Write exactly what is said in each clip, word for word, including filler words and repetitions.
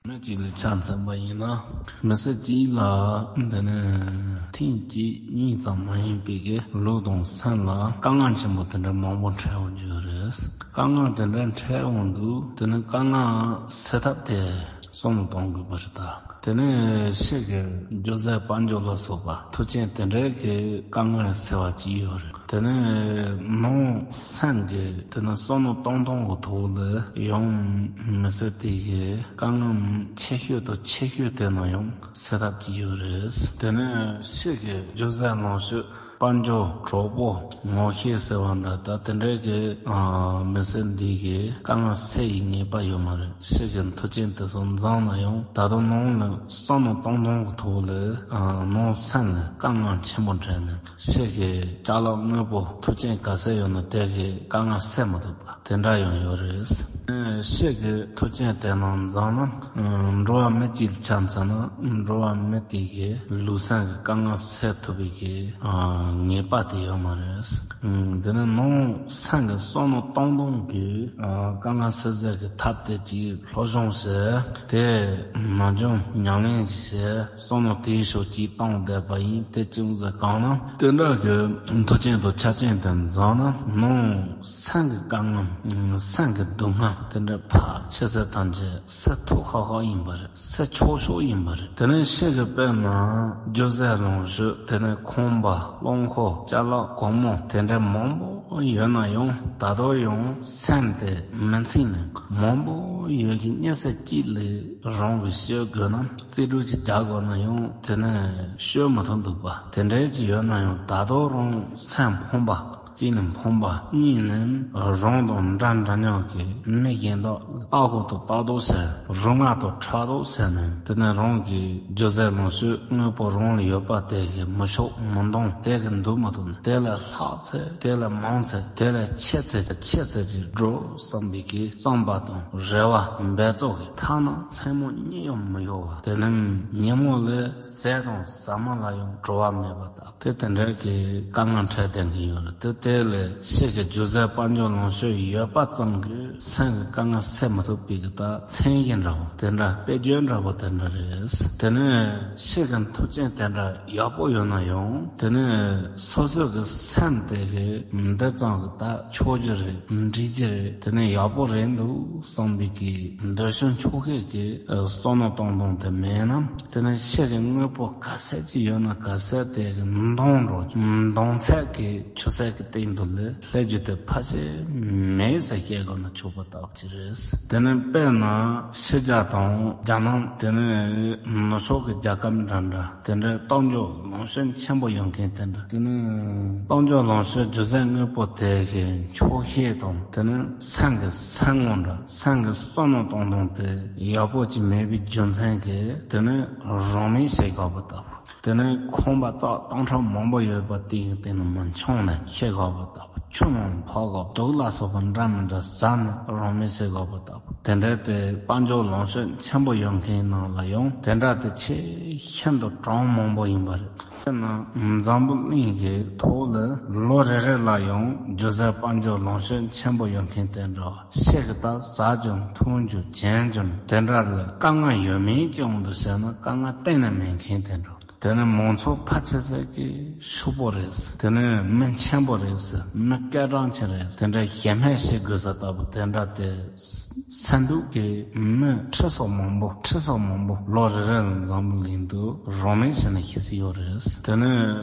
མི་གཅིག་ལ་ཆ་མཚོན་པ་ཡིན་ན། མི་སེར་གཅིག་ལ་འདི་ནི་ཐེངས་གཅིག་གཉིས་ཙམ་མ་ཡིན་པའི་གི་ལུས་དང་སེམས་ལ་དཀའ་ངལ་ཆེན་པོ་དེ་འདྲ་མང་པོ་འཕྲད་འོང་རྒྱུ་རེད། དཀའ་ངལ་དེ་འདྲ་འཕྲད་འོང་དུས་དེ་ནི་དཀའ་ངལ་སེལ་ཐབས་དེ་བསམ་བློ་གཏོང་དགོས་པ་རེད་ད། དེ་ནས་ཕྱི་གི་སྒྱུ་རྩལ་དཔལ་འབྱོར་ལ་སོགས་པ་མཐུ་རྐྱེན་དེ་འདྲའི་གི་དཀའ་ངལ་སེལ་བ་ཅིག་ཡོད་རེད། དེ་ནས་ནང་སེམས་ཀྱི་དེ་ནས་བསམ་བློ་གཏོང་སྟངས་ཀྱི་ཐོག་ལ་ཡང་མི་སེར་དེ་གི་དཀའ་ངལ་ཆེ་ཤོས་དང་ཆེ་ཤོས་དེ་ནང་ཡང་སེལ་ཐབས་ཅིག་ཡོད་རེད། དེ་ནས་ཕྱི་གི་སྒྱུ་རྩལ་ནང་ཤོས་དཔལ་འབྱོར་གྲོགས་པོ་ངོ་ཤེས་ཟེར་བ་འདྲ་ད་དེ་འདྲའི་གི་ཨ་མི་སེར་འདི་གི་དཀའ་ངལ་སེལ་ཡི་ངེས་པ་ཡོད་མ་རེད། ཕྱི་གི་མཐུ་རྐྱེན་དེ་ཚོ་འཛོམས་ན་ཡང་ད་དུང་ནང་ལ་བསམ་བློ་གཏོང་སྟངས་ཀྱི་ཐོག་ལ་ཨ་ནང་སེམས་ལ་དཀའ་ངལ་ཆེན་པོ་འཕྲད་ནས་ཕྱི་གི་ཅ་ལག་དངོས་པོ་མཐུ་རྐྱེན་ག་ཚད་ཡོད་ན་དེ་གི་དཀའ་ངལ་སེལ་མི་ཐུབ་པ་དེ་འདྲ་ཡང་ཡོད་རེད། ཕྱི་གི་མཐུ་རྐྱེན་དེ་རྣམས་འཛོམས་ན་འགྲོ་བ་མི་གཅིག་ལ་ཆ་མཚོན་ན་འགྲོ་བ་མི་དེ་གི་ལུས་སེམས་ཀྱི་དཀའ་ངལ་སེལ་ཐུབ་པའི་གི་ངེས་པ་དེ་ཡོད་མ་རེད། འདི་ནི་ནང་སེམས་ཀྱི་བསམ་བློ་གཏོང་སྟངས་ཀྱི་དཀའ་ངལ་སེལ་ཟེར་གི་ཐབས་དེ་ཅིག་སློབ་སྦྱོང་བྱས་དེ་ནམ་རྒྱུན་ཉམས་ལེན་ཞིག་བྱས་བསམ་བློ་དེའི་ཕྱོགས་ཅིག་བཏང་བསྡད་པ་ཡིན། དེ་ཅུང་ཟད་གང་ན་དེ་འདྲ་གི་མཐུ་རྐྱེན་དང་ཆ་རྐྱེན་དེ་འཛོམས་ན་ནང་སེམས་ཀྱི་དཀའ་ངལ་སེམས་ཀྱི་སྡུག་བསྔལ་དེ་འདྲ་ཕར་ཆད་ཚད་ཐམས་ཅད་སེལ་ཐུབ་ཁག་ཁག་ཡིན་པ་རེད། སེལ་ཆོག་ཆོག་ཡིན་པ་རེད། དེ་ནས་ཕྱི་གི་དཔེར་ན་སྒྱུ་རྩལ་ལོངས་སྤྱོད་དེ་ནས་ཁང་པ་རླངས་འཁོར་ཅ་ལག་སྒོར་མོ་དེ་འདྲ་མང་པོ་ཡོད་ན་ཡང་ད་དུང་ཡང་སེམས་དེ་མི་ཚིམ་ནས་མང་པོ་ཡོད་ཀྱི་གཉིད་སད་གཅིག་ལས་རང་གི་སྤྱོད་དགོས་ན་རྩིས་སྤྲོད་ཅིག་རྒྱག་དགོས་ན་ཡང་དེ་ནས་སྤྱོད་མི་ཐུབ་འདུག་པ་དེ་འདྲ་ཅིག་ཡོད་ན་ཡང་ད་དུང་རང་སེམས་ཕམ་པ། གཅིག་ནི་ཕོངས་པ། གཉིས་ནི་རང་དང་འདྲ་འདྲ་མཉམ་གྱི་མི་གཞན་དག་ལྟ་དགོས་དང་ལྟ་དོ་ཟེར། རུང་བ་དང་ཕྲག་དོག་ཟེར་ནས་དེ་ནི་རང་གི་སྒྱུ་རྩལ་ལོངས་སྤྱོད་དངོས་པོ་རང་ལ་ཡོད་པ་དེ་གི་མི་ཆོག་མི་འདང་དེ་གི་འདུག་མ་ཐུབ་ནས་དེ་ལས་ལྷག་ཚད་དེ་ལས་མང་ཚད་དེ་ལས་ཆེ་ཚད་ཆེ་ཚད་ཀྱི་འགྲོ་བསམ་པའི་གི་བསམ་པ་དང་རེ་བ་འབད་རྩོལ་གྱི་ཐ་ན་མཚན་མོ་གཉིད་ཡང་མི་གཡོ་བ་དེ་ནི་ཉིན་མོ་ལས་ཟས་དང་ཟ་མ་ལ་ཡང་བྲོ་བ་མེད་པ་དང་། དེ་དེ་འདྲའི་གི་དཀའ་ངལ་འཕྲད་བསྡད་ཀྱི་ཡོད་རེད། དེ་དེ་ལས་ཕྱི་གི་སྒྱུ་རྩལ་དཔལ་འབྱོར་ལོངས་སྤྱོད་ཡོད་པ་ཙམ་གྱིས་སེམས་ཀྱི་དཀའ་ངལ་སེལ་མི་ཐུབ་པའི་གི་ད་མཚན་གཞི་འདྲ་བོ་དེ་འདྲ་དཔེ་བརྗོད་འདྲ་བོ་དེ་འདྲ་རེད། དེ་ནས་ཕྱི་གི་མཐུ་རྐྱེན་དེ་འདྲ་ཡག་པོ་ཡོད་ན་ཡང་དེ་ནས་སོ་སོ་གི་སེམས་དེ་གི་འདི་ཙམ་གི་ད་ཆོག་རྒྱུ་རེད། འགྲིག་རྒྱུ་རེད། དེ་ནས་ཡག་པོ་རེད་འདུག་བསམ་པའི་གི་འདོད་ཆུང་ཆོག་ཤེས་ཀྱི་བསམ་བློ་གཏོང་སྟངས་དེ་མེད་ན་དེ་ནས་ཕྱི་གི་དངོས་པོ་ག་ཚད་ཅིག་ཡོད་ན་ག་ཚད་དེ་གི་འདང་འགྲོ་འདང་ཚད་ཀྱི་ཆུ་ཚད་ཀྱི་སྟེང་དུ་ལས་སླེབས་རྒྱུ་དེ་ཕལ་ཆེར་མེད་ཟེར་བཤད་དགོས་ན་ཆོག་པ་ལྟ་བུ་ཅིག་རེད། དེ་ནས་དཔེར་ན་ཕྱི་རྒྱལ་དང་རྒྱ་ནག་དེ་ནས་ནུབ་ཕྱོགས་ཀྱི་རྒྱལ་ཁབ་འདྲ་འདྲ་དེ་འདྲའི་གཏོང་འཇོག་ལོངས་སྤྱོད་ཆེན་པོ་ཡོད་མཁན་དེ་འདྲ་དེ་ནས་གཏོང་འཇོག་ལོངས་སྤྱོད་སྒྱུ་རྩལ་དངོས་པོ་དེ་གི་ཆོག་ཤེས་དང་དེ་ནས་སེམས་ཀྱི་སེམས་ངོ་འདྲ་སེམས་ཀྱི་བསམ་བློ་གཏོང་སྟངས་དེ་ཡག་པོ་ཅིག་མེད་པའི་རྒྱུ་མཚན་གྱིས་དེ་ནས་རང་མེད་བྱེད་དགོས་པ་ལྟ་བུ། དེ་ནས་ཁང་པ་བཙག་སྟོང་ཕྲག་མང་པོ་ཡོད་པ་དེ་གི་སྟེང་ནས་མི་འཆང་ནས་ཤེས་དགོས་པ་ལྟ་བུ། ཆུ་ནང་ཕོག་གོ་དུག་ལ་སོགས་པ་འདྲ་མི་འདྲ་ཟ་ནས་རང་མེད་བྱེད་དགོས་པ་ལྟ་བུ། དེ་འདྲའི་དེ་དཔལ་འབྱོར་ལོངས་སྤྱོད་ཆེན་པོ་ཡོད་མཁན་ནང་ལ་ཡང་དེ་འདྲ་དེ་ཆེས་ཤིན་ཏུ་གྲངས་མང་པོ་ཡིན་པ་རེད། དཔེར་ན་འཛམ་བུ་གླིང་གི་ཐོག་ལ་ལོ་རེ་རེ་ལ་ཡང་སྒྱུ་རྩལ་དཔལ་འབྱོར་ལོངས་སྤྱོད་ཆེན་པོ་ཡོད་མཁན་དེ་འདྲ་ཤེས་གི་ད་ཟ་རྒྱུ་འཐུང་རྒྱུ་གྱོན་རྒྱུ་དེ་འདྲ་ལ་དཀའ་ངལ་ཡོད་མིན་གྱི་དབང་དུ་བྱས་ན་དཀའ་ངལ་གཏན་ནས་མེད་མཁན་དེ་འདྲ། དེ་ནི་མང་ཚོགས་ཕལ་ཆེ་ཟད་ཀྱིས་ཕྱུག་པོ་རེད། དེ་ནི་མི་ཆེན་པོ་རེད། མི་སྐད་གྲགས་ཆེན་རེད། དེ་འདྲ་གཞན་ཕན་བྱེད་དགོས་ས་ལྟ་བུ་དེ་འདྲ་དེ་སེམས་སྡུག་གི་མི་ཁྲི་ཚོ་མང་པོ་ཁྲི་ཚོ་མང་པོ་ལོ་རེ་རེ་ལ་འཛམ་བུ་གླིང་དུ་རང་མེད་བྱས་ནས་ཤི་སྲིད་ཡོད་རེད། དེ་ནི་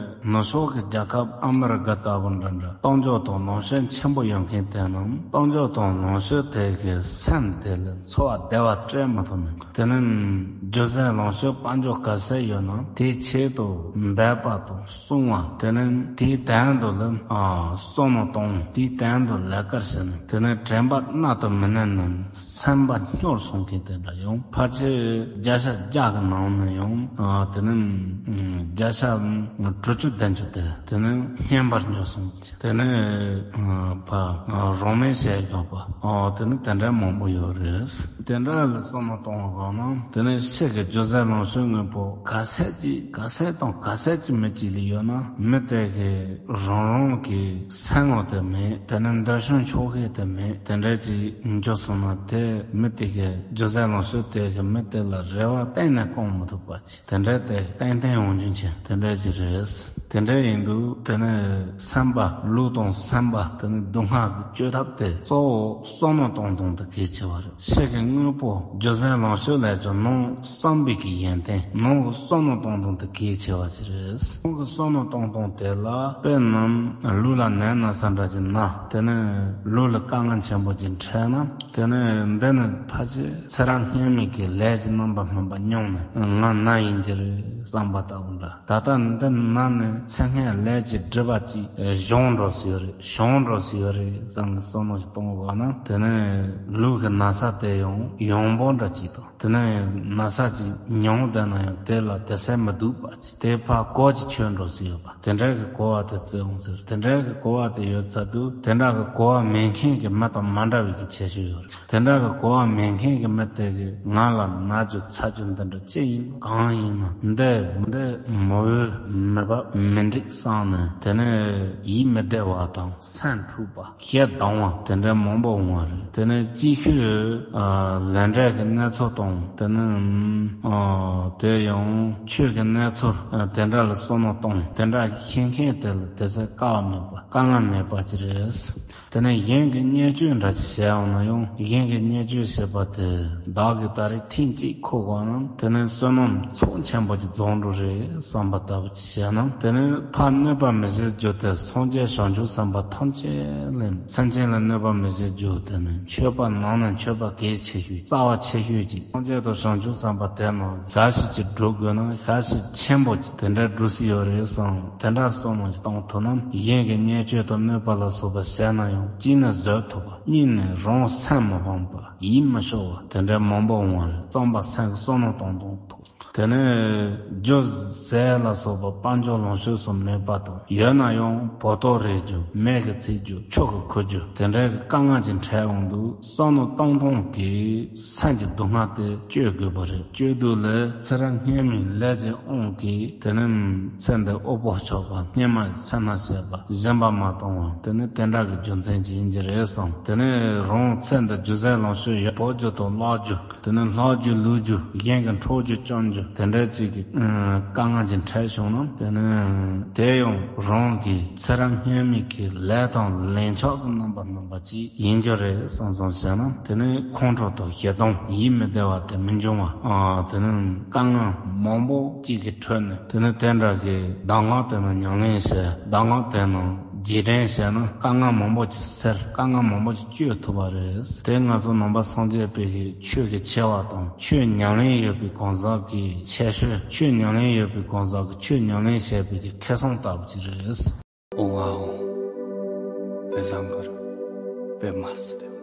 ནུབ་ཕྱོགས་ཀྱི་རྒྱལ་ཁབ་ཨ་མི་རི་ཀ་ལྟ་བུ་འདྲ་འདྲ་གཏོང་འཇོག་དང་ལོངས་སྤྱོད་ཆེན་པོ་ཡོད་མཁན་དེ་རྣམས་གཏོང་འཇོག་དང་ལོངས་སྤྱོད་དེ་གི་སེམས་དེ་ལ་འཚོ་བ་བདེ་བ་སྤྲད་མ་ཐུབ་ནས། དེ་ནི་སྒྱུ་རྩལ་ལོངས་སྤྱོད་དཔལ་འབྱོར་ག་ཚད་ཡོད་ན་དེའི་ཆེད་དུ་འབད་པ་དང་སྲུང་བ་དེ་ནི་དེའི་དོན་དུ་ལ་བསམ་བློ་གཏོང་དེའི་དོན་དུ་ལས་ཀར་བྱས་ནས་དེ་ནི་དྲན་པ་གནད་དུ་མི་གནས་ནས་སེམས་པ་སྙོར་སོང་མཁན་དེ་འདྲ་ཡང་ཕལ་ཆེར་བརྒྱ་ཆ་བརྒྱ་གི་ནང་ནས་ཡང་དེ་ནི་བརྒྱ་ཆ་དྲུག་ཅུ་བདུན་ཅུ་དེ་དེ་ནི་སྙན་པར་འཇོག་སོང་། དེ་ནས་ཕ་རང་མེད་བྱས་ཡོད་པ། དེ་ནི་དེ་འདྲ་མང་པོ་ཡོད་རེད། དེ་འདྲ་ལ་བསམ་བློ་གཏོང་བ་གང་ན་དེ་ནས་ཕྱི་གི་སྒྱུ་རྩལ་ལོངས་སྤྱོད་དངོས་པོ་ག་ཚད་ཅིག་ ག་ཚད་དང་ག་ཚད་ཀྱི་མི་གཅིག་ལ་ཡོད་ན་མི་དེ་གི་རང་རང་གི་སེམས་ངོ་དེ་མེད། དེ་ནི་འདོད་ཆུང་ཆོག་ཤེས་དེ་མེད། དེ་འདྲ་ཅིག་འཇོག་སོང་ན་དེ་མི་དེ་གི་རྒྱུ་ཟས་ལོངས་སྤྱོད་དེ་གི་མི་དེ་ལ་རེ་བ་གཏན་ནས་སྐོང་མི་ཐུབ་པ་ཅིག་དེ་འདྲ་དེ་ཏན་ཏན་ཡོང་རྒྱུ་ཅན་དེ་འདྲ་ཅིག་རེད། དེ་འདྲ་ཡིན་དུས་དེ་ནི་སེམས་པ་ལུས་དང་སེམས་པ་དེ་ནི་སྡུག་བསྔལ་གྱི་བཅོས་ཐབས་དེ་གཙོ་བོ་བསམ་མནོ་གཏོང་སྟངས་དེ་གལ་ཆེ་བ་རེད། ཕྱི་གི་དངོས་པོ་རྒྱུ་ཟས་ལོངས་སྤྱོད་ལས་ཀྱང་ནང་བསམ་པའི་གི་ཡོན་ཏན་ནང་གི་བསམ་མནོ་གཏོང་སྟངས་དེ་གལ་ཆེ་བ་ཞིག་རེད། ནང་གི་བསམ་མནོ་གཏོང་སྟངས་དེ་ལ་དཔེར་ན་ལུས་ལ་ནད་ན་ཚ་འདྲ་ཅིག་ན་དེ་ནི་ལུས་ལ་དཀའ་ངལ་ཆེན་པོ་ཅིག་འཕྲད་ན་དེ་ནི་འདི་ནི་ཕལ་ཆེར་ཚེ་རབས་སྔོན་མའི་གི་ལས་ཀྱི་རྣམ་པ་སྨིན་པ་མྱོང་ནས་ང་ན་ཡིན་གྱི་རེད་བསམ་པ་ལྟ་བུ་འདྲ། ད་ལྟ་འདི་ན་ནས་ཚེ་སྔའི་ལས་ཀྱི་སྒྲིབ་པ་ཅིག་གཞོམ་འགྲོ་སྲིད་ཡོད་རེད། གཞོམ་འགྲོ་སྲིད་ཡོད་རེད་བསམ་གི་བསམ་བློ་ཞིག་གཏོང་དགོས་ན་དེ་ནས་ལུས་ཀྱི་ན་ཚ་དེ་ཡང་ཡང་པོ་འདྲ་ཅིག་དང་དེ་ནས་ན་ཚ་ཅིག་མྱོང་བསྡད་ན་ཡང་དེ་ལ་དེ་སེམས་མི་སྡུག་པ་ཅིག་དེ་ཕར་གོ་ཅིག་ཆོད་འགྲོ་སྲིད་ཡོད་པ་དེ་འདྲ་གི་གོ་བ་དེ་བརྩི་འོང་ཟེར། དེ་འདྲ་གི་གོ་བ་དེ་ཡོད་ཚར་དུས་དེ་འདྲ་གི་གོ་བ་མེད་མཁན་གྱི་མི་དང་མ་འདྲ་བའི་གི་ཁྱད་ཆོས་ཡོད་རེད། དེ་འདྲ་གི་གོ་བ་མེད་མཁན་གྱི་མི་དེ་གིས་ང་ལ་ན་རྒྱུ་ཚ་རྒྱུ་འདི་འདྲ་ཅི་ཡིན་གང་ཡིན་ན་འདི་འདི་མི་འོས་མི་བབ་མི་འགྲིག་བསམ་ནས་དེ་ནས་ཡིད་མི་བདེ་བ་དང་སེམས་འཁྲུགས་པ་ཞེ་སྡང་བ་དེ་འདྲ་མང་པོ་འོང་བ་རེད། དེ་ནས་ཅིག་ཤོས་ལས་འབྲས་ཀྱི་གནས་ཚུལ་དང་དེ་ནས་དེ་ཡང་ཆོས་ཀྱི་གནས་ཚུལ་དེ་འདྲ་ལ་བསམ་བློ་གཏོང་དེ་འདྲ་ཤེས་མཁན་དེ་ལ་དེ་ཚོ་དཀའ་བ་མེད་པ་དཀའ་ངལ་མེད་པ་ཅིག་རེད། དེ་ནས་གཞན་གྱི་བརྙས་བཅོས་འདྲ་ཅིག་བྱས་ཡོང་ན་ཡང་གཞན་གྱི་བརྙས་བཅོས་བྱས་པ་དེ་བདག་གིས་ད་རེས་ཐེངས་གཅིག་ཁུར་དགོས་ན་དེ་ནས་བསོད་ནམས་ཚོགས་ཆེན་པོ་ཅིག་རྫོགས་འགྲོ་རེད་བསམ་པ་ལྟ་བུ་ཅིག་བྱས་ན་དེ་ནས་ཕར་གནོད་པ་མི་བྱེད་རྒྱུ་དེ་སངས་རྒྱས་བྱང་ཆུབ་སེམས་དཔའ་ཐམས་ཅད་ལས་སེམས་ཅན་ལ་གནོད་པ་མི་བྱེད་རྒྱུ་དེ་ནི་མཆོད་པ་ནང་ནས་མཆོད་པ་གལ་ཆེ་ཤོས་རྩ་བ་ཆེ་ཤོས་ཅིག་སངས་རྒྱས་དང་བྱང་ཆུབ་སེམས་དཔའ་དེ་རྣམས་ཞག་ཞིག་ཅིག་སྒྲུབ་དགོས་ན་ཞག་ཞིག་ཆེན་པོ་ཅིག་དེ་འདྲ་སྒྲུབ་སྲིད་ཡོད་རེད་བསམ་དེ་འདྲ་བསམ་བློ་ཞིག་གཏོང་ཐུབ་ན་གཞན་གྱི་བརྙས་བཅོས་དང་གནོད་པ་ལ་སོགས་པ་བྱས་ན་ཡང་གཅིག་ནས་བཟོད་ཐུབ་པ། གཉིས་ནས་རང་སེམས་མི་ཕམ་པ། ཡིད་མི་ཤོར་བ་དེ་འདྲའི་མང་པོ་འོང་བ་རེད། བསམ་པ་སེམས་ཀྱི་བསམ་བློ་གཏོང་སྟངས་ཐོག་དེ་ནས་རྒྱུ་ཟས་ལ་སོགས་པ་དཔལ་འབྱོར་ལོངས་སྤྱོད་སོགས་མེད་པ་དང་ཡོད་ན་ཡང་བོར་སྟོར་རེད་རྒྱུ་མེད་གི་ཚིག་རྒྱུ་ཆོག་གི་ཁུར་རྒྱུ་དེ་འདྲའི་དཀའ་ངལ་ཅིག་འཕྲད་འོང་དུས་བསམ་བློ་གཏོང་སྟངས་ཀྱིས་སེམས་ཀྱི་སྡུག་བསྔལ་དེ་བཅོས་དགོས་པ་རེད། བཅོས་དུས་ལས་ཚེ་རབས་སྔོན་མའི་ལས་ཀྱི་དབང་གིས་དེ་ནས་ཚེ་འདི་དབུལ་པོ་ཆགས་པ་སྔོན་མ་ཡི་ཚེ་ན་བྱས་པ་གཞན་པ་མ་གཏོང་བ་དེ་ནི་དེ་འདྲ་གི་རྒྱུ་མཚན་ཅིག་ཡིན་གྱི་རེད་བསམ། དེ་ནས་རང་ཚེ་འདི་རྒྱུ་ཟས་ལོངས་སྤྱོད་ཡོད་བོར་རྒྱུ་དང་བརླག་རྒྱུ་དེ་ནས་ལྷག་རྒྱུ་ལུས་རྒྱུ་གཞན་གྱི་འཕྲོག་རྒྱུ་བཅོམ་རྒྱུ་དེ་འདྲ་ཅིག་གི་དཀའ་ངལ་ཅིག་འཕྲད་བྱུང་ན་དེ་ནས་དེ་ཡང་རང་གི་ཚེ་རབས་སྔོན་མའི་གི་ལས་དང་ལན་ཆགས་ཀྱི་རྣམ་པ་སྨིན་པ་ཅིག་ཡིན་རྒྱུ་རེད་བསམ་བསམ་བྱས་ན་དེ་ནི་ཁོང་ཁྲོ་དང་ཞེ་སྡང་ཡིད་མི་བདེ་བ་དེ་མི་འབྱུང་བ། ཨ་དེ་ནི་དཀའ་ངལ་མང་པོ་གཅིག་གི་ཁྲོད་ནས་དེ་ནི་དེ་འདྲ་གི་གདམས་ངག་དེ་ནི་ཉམས་ལེན་བྱས་གདམས་ངག་དེ་ནི་རྗེས་དྲན་བྱས་ན་དཀའ་ངལ་མང་པོ་ཅིག་སེལ། དཀའ་ངལ་མང་པོ་ཅིག་གཅོད་ཐུབ་པ་རེད། དེ་ང་ཚོ་ནང་པ་སངས་རྒྱས་པའི་གི་ཆོས་ཀྱི་ཆེ་བ་དང་ཆོས་ཉམས་ལེན་ཡོད་པའི་གང་ཟག་གི་ཁྱད་ཆོས། ཆོས་ཉམས་ལེན་ཡོད་པའི་གང་ཟག་གི་ཆོས་ཉམས་ལེན་བྱས་པའི་གི་ཁེ་བཟང་ལྟ་བུ་ཅིག་རེད། ཨོ་ཝའོ། དཔེ་བཟང་གི་རེད། དཔེ་མ་སྲིད།